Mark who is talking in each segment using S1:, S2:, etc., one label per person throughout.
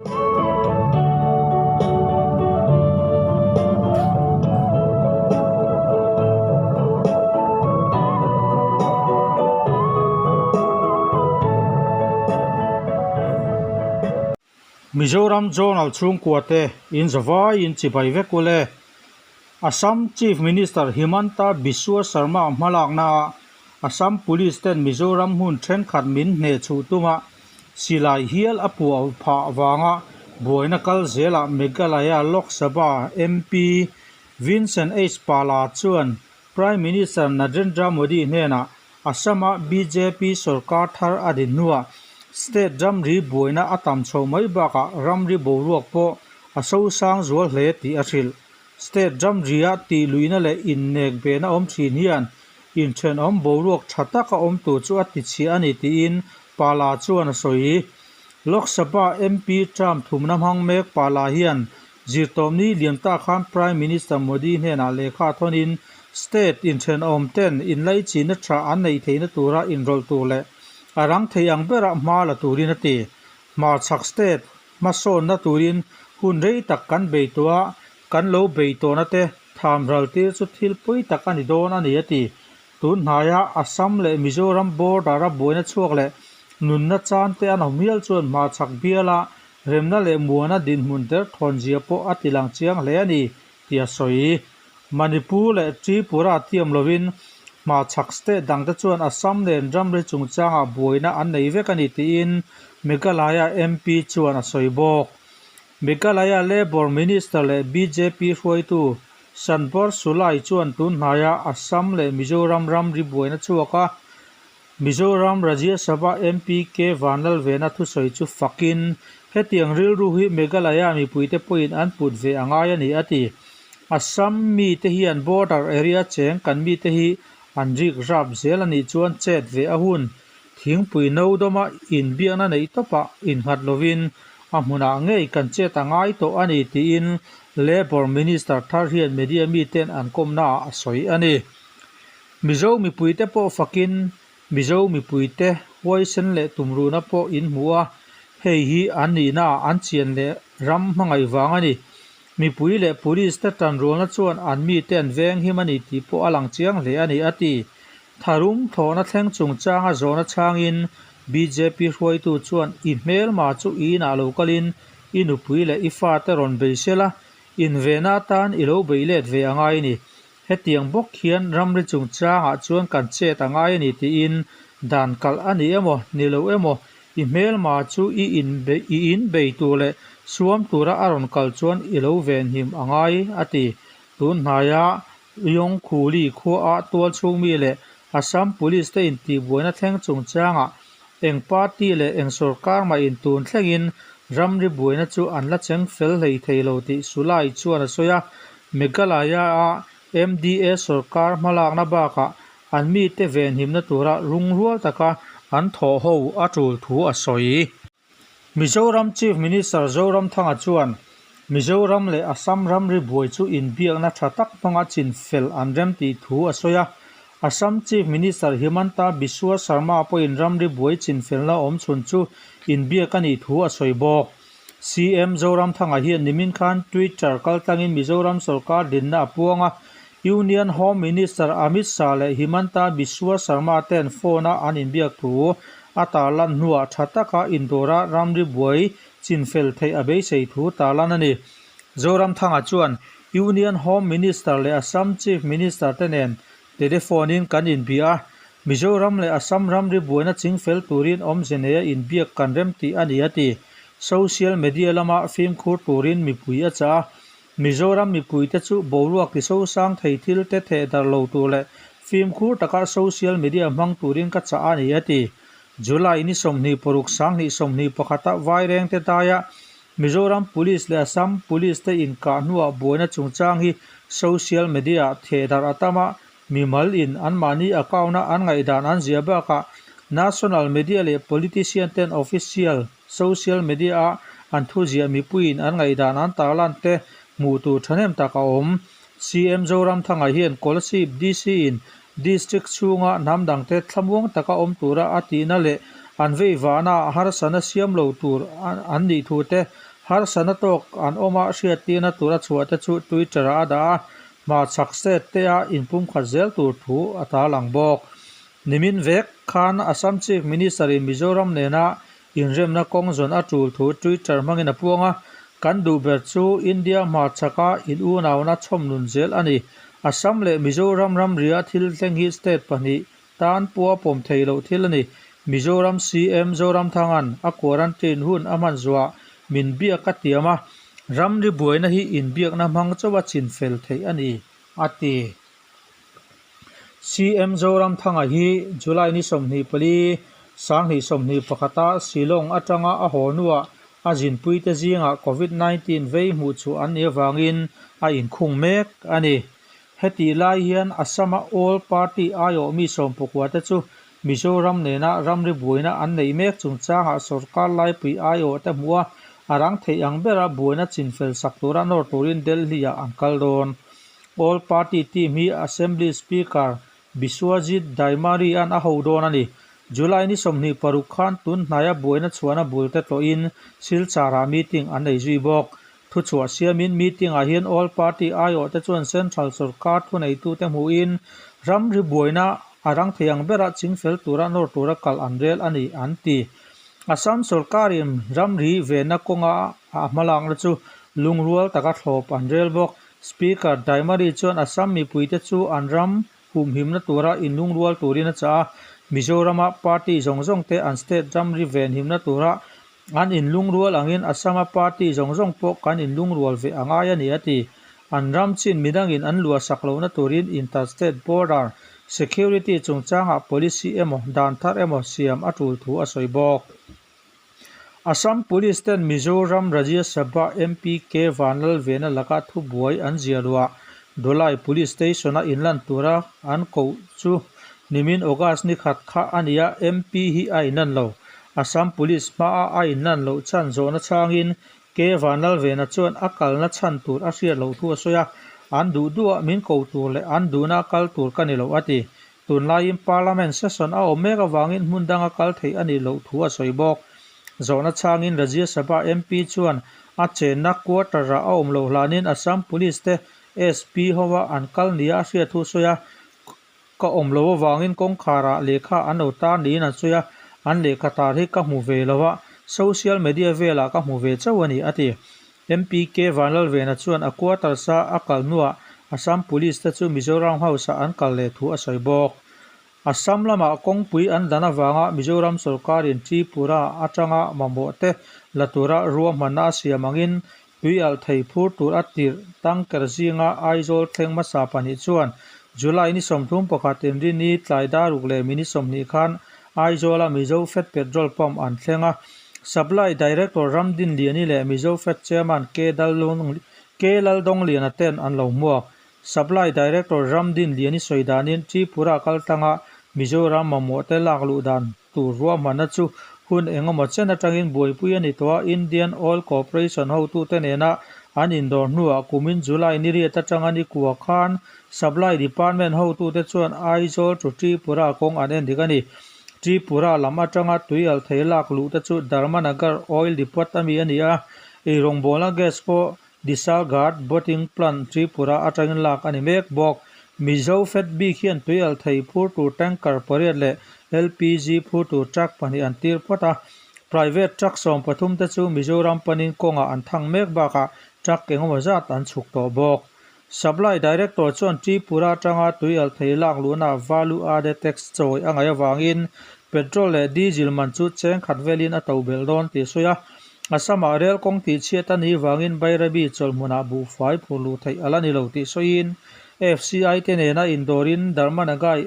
S1: Mizoram Journal chhungkua te in zavai in chibai vek ule. Assam Chief Minister Himanta Biswa Sarma hmalakna ah Assam Police ten Mizoram hmun thenkhat min hneh chhuh tuma silai hial a puah phah vanga buaina kal zelah Meghalaya Lok Sabha MP Vincent H Pala chuan Prime Minister Narendra Modi hnenah Assam-a bjp sorkar thar a din hnuah state ramri buaina a tam chho mai bakah ramri boruak pawh a sosang zual hle tih a hrilh. State ramria tih luihna leh innek behna awm thin hian inthenawm boruak tha taka awm tur chu a ti chhiah a ni tiin Pala chuan a sawi. Lok Sabha MP term thumna hmang mek Pala hian Zirtawpni liam ta khan Prime Minister Modi hnenah lehkha thawnin state inthenawm ten inlaichinna tha an neih theihna tura inrawlh tur leh a rang thei ang berah hma la turin a ti. Hmarchhak state hmasawnna turin hun rei tak kan bei tawh a, kan lo bei tawhna te tham ral tir chu thil pawi tak a ni dawn a ni a ti. Tun hnaia Assam leh Mizoram border-a buaina chhuak leh nunna chan te an awm hial chuan hmarchhak biala Remna leh muana dinhmun der thawnzia pawh a tilang chiang hle a ni tih a sawi. Manipur leh Tripura tiam lovin hmachhak state dangte chuan Assam nen ramri chungchangah buaina an nei vek a ni tiin Meghalaya MP chuan a sawi bawk. Meghalaya Labour Minister leh bjp hruaitu Sanbor Sulai chuan tunhnaia Assam leh Mizoram ramri buaina chhuak a Mizoram Rajya Sabha MP K Vanlalvena thusawi chu fakin, hetiang rilru hi Meghalaya mipuite pawhin an put ve a ngai a ni, a ti. Assam mite hian border area cheng kan mite hi an rik rap zel a nih chuan chet ve a hun. Thingpui no dawma inbiakna neih tawpah innghat lovin a hmunah ngei kan chet a ngai tawh a ni, tiin Labour Minister thar hian media miten an kawmnaah a sawi a ni. Mizo mipuite pawh fakin Mizo mipuite huaisen leh tumruhna pawh in hmu a, hei hi an nihnaah an chian leh ram hmangaih vang a ni. Mipui leh police te tanrualna chuan an mite an venghim a ni tih pawh a lang chiang hle a ni, a ti. Tharum thlawhna thleng chungchanga zawhna chhangin bjp hruaitu chuan i hmelma chu i inah lo kalin i nupui leh i fate rawn bei sela, invenna atan i lo bei let ve a ngai a ni. Hetiang bawk hian ramri chungchangah chuan kan chet a ngai a ni tiin dan kalh a ni emaw, ni lo emaw, i hmelma chu i i inbei tur leh suam tura a rawn kal chuan i lo venhim a ngai a ti. Tun hnaia Yongkhuli khuaah tualchhung mi leh Assam Police te intihbuaina thleng chungchangah eng party leh eng sorkar mah in tun thlengin ramri buaina chu an la cheng fel hlei thei lo tih Sulai chuan a sawi a. Meghalaya-a MDA sorkar hmalakna bakah an mite venhimna tura rungrual taka an thawh ho a tul thu a sawi. Mizoram Chief Minister Zoramthanga chuan Mizoram leh Assam ramri buai chu inbiakna tha tak hmanga chinfel an rem tih thu a sawi a. Assam Chief Minister Himanta Biswa Sarma pawhin ramri buai chinfelna awm chhun chu inbiak a nih thu a sawi bawk. CM Zoramthanga hian nimin khan Twitter kaltlangin Mizoram sorkar dinna a puang a, Union Home Minister Amit Shah leh Himanta Biswa Sarma ten phone-a an inbiak thu a tarlan hnuah tha taka indawra ramri buai chinfel theih a beisei thu tarlan a ni. Zoramthanga chuan Union Home Minister leh Assam Chief Minister te nen Telephone-in kan inbia a, Mizoram leh Assam ramri buaina chingfel turin awmze neia inbiak kan rem tih a ni a ti. Social media lama fimkhur turin mipui a chah a, Mizoram mipuite chu boruak ti sosang thei thil te theh darh lo tur leh fimkhur taka social media hmang turin ka chah a ni a ti. July ni 26 2021 Vairengte daia Mizoram Police leh Assam Police te inkah hnuah buaina chungchang hi social media-ah theh darh a tam a, mimal in anmahni account-a an ngaihdan an ziah bakah national media leh politician ten official social media-a an thuziah mipuiin an ngaihdan an tarlan te hmuh tur thahnem tak a awm. CM Zoramthanga hian Kolasib DC-in District chhunga hnam dangte thlamuang taka awm tura a tihna leh an veivahnaah harsatna siam lo tur an nih thu te, Harsatna tawk an awma hriattirna tura chhuah te chu Twitter-ah a dah a, hmachhak state te-a inpumkhat zel tur thu a tarlang bawk. Nimin vek khan Assam Chief Minister-in Mizoram nena inremna kawng zawn a tul thu Twitter hmangin a puang a, Kan duh ber chu India hmachhaka in unauna chhawmnun zel a ni. Assam leh Mizoram ramria thil thleng hi state pahnih tan pawha pawm theih loh thil a ni. Mizoram CM Zoramthanga'n a quarantine hun a hman zuah min biak a tiam a, ramri buaina hi inbiakna hmang chauha chinfel theih a ni, a ti. CM Zoramthanga hi July ni 24, 2021-a Shillong atanga a haw hnuah a zinpuite zingah Covid 19 vei hmuh chhuah an nih avangin a inkhung mek a ni. Hetih lai hian Assam-a All Party aiawh mi sawmpakua te chu Mizoram nena ramri buaina an neih mek chungchangah sorkar laipui aiawhte hmuh a, a rang theih ang bera buaina chinfel sak tura nawr turin Delhi-ah an kal dawn. All Party team hi Assembly Speaker Biswajit Daimary-a'n a ho dawn a ni. July ni 26 khan tun hnaia buaina chhuahna bul te tlawhin Silchar-ah meeting an nei zui bawk. Thuchhuah siamin meeting-ah hian All Party aiawhte chuan Central sorkar thuneitute hmuhin ramri buaina a rang thei ang bera chingfel tura nawr tura kal an rel a ni, an ti. Assam sorkarin ramri venna kawnga a hmalakna chu lungrual taka thlawp an rel bawk. Speaker Daimary chuan Assam mipuite chu an ram humhimna tura inlungrual turin a chah a, Mizorama party zawng zawngte an state ramri venhimna tura An inlungrual angin Assam-a party zawng zawng pawh kan inlungrual ve a ngai a ni, a ti. An ram chin midangin an luah sak lohna turin inter-state border security chungchangah policy emaw dan thar emaw siam a tul thu a sawi bawk. Assam Police ten Mizoram Rajya Sabha MP K Vanlalvena laka thubuai an ziah luah Dholai Police Station-a inlan tura an koh chu nimin August ni khat kha a ni a, MP hi a inlan lo. Assam Police hmaa a inlan loh chhan zawhna chhangin K Vanlalvena chuan a kalna chhan tur a hriat loh thu a sawi a, an duh duhah min ko tur leh an duhna kal tur ka ni lo a ti. Tunlaiin Parliament session a awm mek avangin hmun danga kal theih a nih loh thu a sawi bawk. Zawhna chhangin Rajya Sabha MP chuan a chenna quarter-ah a awm loh hlanin Assam Police te SP hova an kal nia a hriat thu a sawi a, Ka awm lo avangin kawngkharah lehkha an lo tar niin an sawi a, an lehkha tar hi ka hmu ve lo a, social media velah ka hmu ve chauh a ni, a ti. MPK Vanlalvena chuan a quarters-a a kal hnuah Assam Police te chu Mizoram House-ah an kal leh thu a sawi bawk. Assam lamah kawngpui an dan avanga Mizoram sawrkarin Tripura atanga mamawh te la tura ruahmanna a siam angin Tui alh thei phur tur a tirh tanker zinga Aizawl thleng hmasa pahnih chuan July ni 31 Inrini tlai daruk leh minute 20 khan Aizawla Mizo Fed Petrol Pump an thleng a. Supply Director Ramdinliani leh Mizo Fed Chairman K Laldongliana ten an lo hmuak. Supply Director Ramdinliani sawi danin Tripura kaltlanga Mizoram mamawhte lak luh dan tur ruahmanna chu hun engemaw chen atangin buaipui a ni tawh a, Indian Oil Corporation hotute nena an indawr hnuah kumin July ni riat atanga ni kua khan Supply Department hotute chuan Aizawl to Tripura kawng an endik a ni. Tripura lam atanga tui alh thei lak luh te chu Dharmanagar Oil Depot ami a ni a, eirawngbawlna gas pawh Dishalghat Boating Plant Tripura atangin lak a ni mek bawk. Mizo Fed bik hian tui alh thei phur tur tanker pariat leh LPG phur tur truck pahnih an tir phawt a. Private truck 13 te chu Mizoram panin kawngah an thang mek bakah truck engemaw zat an chhuk tawh bawk. Supply Director chuan Tripura atanga tui alh thei lak luhna value added tax chawi a ngaih avangin petrol leh diesel man chu cheng khat velin a to belh dawn tih a sawi a. Assam-ah rel kawng tih chhiat a nih vangin Bairabi chawlhmunah buhfai phur luh theih a la ni lo tih sawiin FCI te nena indawrin Dharmanagar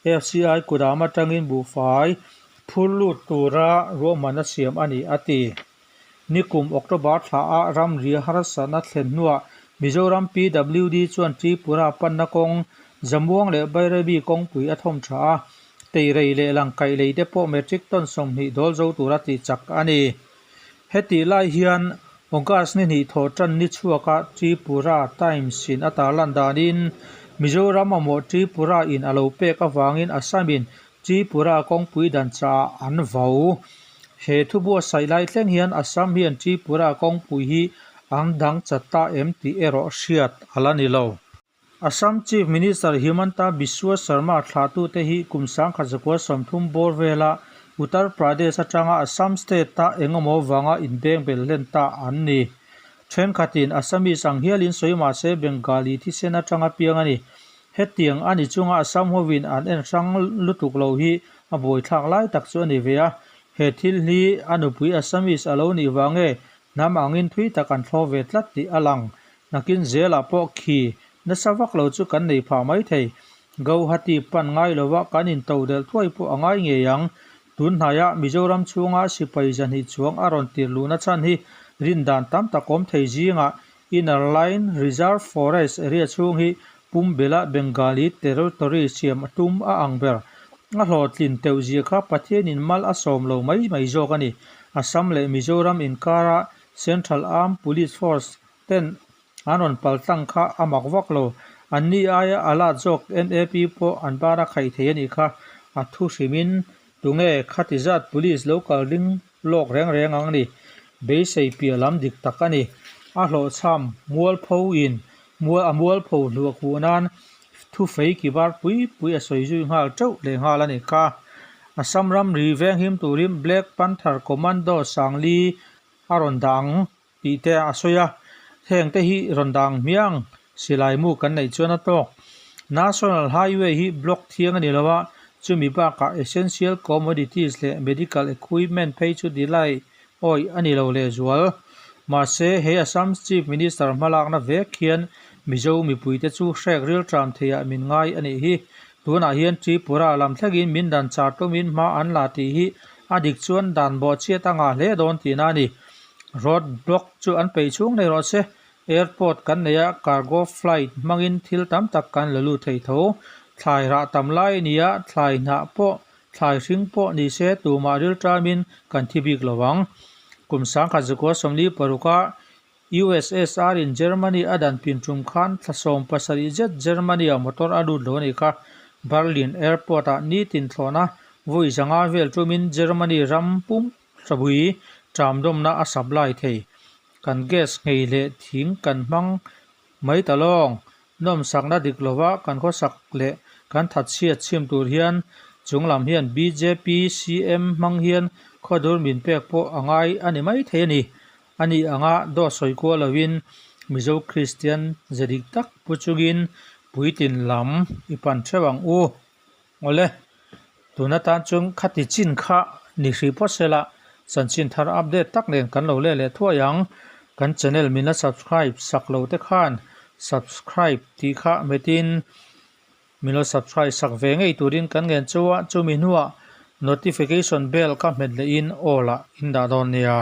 S1: FCI kudam atangin buhfai phur lut tura ruahmanna siam a ni a ti. Nikum October thlaah ramri harsatna thlen hnuah Mizoram PWD chuan Tripura panna kawng Zamuang leh Bairabi kawngpui a thawm tha a, Teirei leh Langkaih lei te pawh metric ton 20 dawl zo tura tih chak a ni. Hetih lai hian August ni hnih thawh tan ni chhuaka Tripura Times in a tarlan danin Mizoram mamawh Tripura in a lo pek avangin Assam in Tripura kawngpui dan chaah an vo. He thu buatsaih lai thleng hian Assam hian Tripura kawngpui hi an dang chat ta em tih erawh hriat a la ni lo. Assam Chief Minister Himanta Biswa Sarma thlahtute hi kum 1930 bawr vela Uttar Pradesh atanga Assam state-a engemaw vanga inbeng bel hlen ta an ni. Thenkhatin Assamese ang hialin sawi mah se Bengali thisen atanga piang a ni. Hetiang a ni chunga Assam hovin an en hrang lutuk lo hi a buaithlak lai tak chu a ni ve a. He thil hi a nupui Assamese a lo nih vang nge hnam angin thui tak an thlawh ve tlat tih a lang. Nakin zelah pawh khi nasa vak lo chu kan nei phah mai thei. Gauhati pan ngai lova kan intodelh thuai pawh a ngai ngei ang. Tun hnaia Mizoram chhunga sipai zahnih chuang a rawn tir luhna chhan hi rindan tam tak awm thei zingah Inner Line Reserve Forest area chhung hi Pumbela Bengali Territory siam a tum a ang ber. A hlawhtlin teuh zia kha Pathianin mal a sawm lo mai mai zawk a ni. Assam leh Mizoram inkara Central Armed Police Force ten An rawn pal tlang kha a mak vak lo. An ni aia a lat zawk NAP pawh an ban a khaih thei a nih kha. A thu hrimin tunge khati zat police lo kal ding lawk reng reng ang ni. Beisei piah lam dik tak a ni. A hlawhchham mualpho in a mualpho hluah khuh nan thufei ki bar pui pui a sawi zui nghal teuh leh nghal a nih kha. Assam ramri venghim turin Black Panther Commando Sangli a rawn dah ang. Tih te a sawi a, heng te hi rawn dang hmiang silai mu kan neih chuan a tawk. National Highway hi block thiang a ni lo a, chumi bakah essential commodities leh medical equipment phei chu delay awih a ni lo lehzual. Mahse, he Assam Chief Minister hmalakna vek hian Mizo mipuite chu hrek rilṭam theiah min ngai a nih hi. Tunah hian Tripura lam thlengin min dan char tumin hma an la tih hi a dik chuan dan bawhchhiat a ngah hle dawn tihna a ni. Road block chu an peih chhung nei rawh se. Airport kan nei a, cargo flight hmangin thil tam tak kan la lut thei tho. Thlai rah tam lai a ni a, thlai hnah pawh, thlai hring pawh ni se tumah rilṭamin kan thi bik lo ang. Kum 1946 a USSR in Germany a dan pin tum khan thla 17 zet Germany ah motor a lut lo a nih kha. Berlin Airport ah nitin thlawhna vawi zanga vel tumin Germany ram pum Hrabui ṭamdawmna a supply thei. Kan gas nghei leh thing kan hmang mai ta lawng. Nawmsakna dik lova kan khawsak leh kan thatchhiat chhim tur hian chunglam hian bjp CM hmang hian khawdur min pek pawh a ngai a ni mai thei a ni. A nih anga dawt sawi kual lovin Mizo Kristian ze dik tak pu chungin puitlin lam i pan theuh ang u. Awle, tun atan chuan khati chin kha ni hrih phawt sela chanchin thar update tak nen kan lo leh leh thuai ang. Kan channel min la subscribe sak lo te khan subscribe tih kha hmetin min lo subscribe sak ve ngei turin kan ngen chu a, chumi hnuah notification bell kha hmet lehin all ah in dah dawn nia.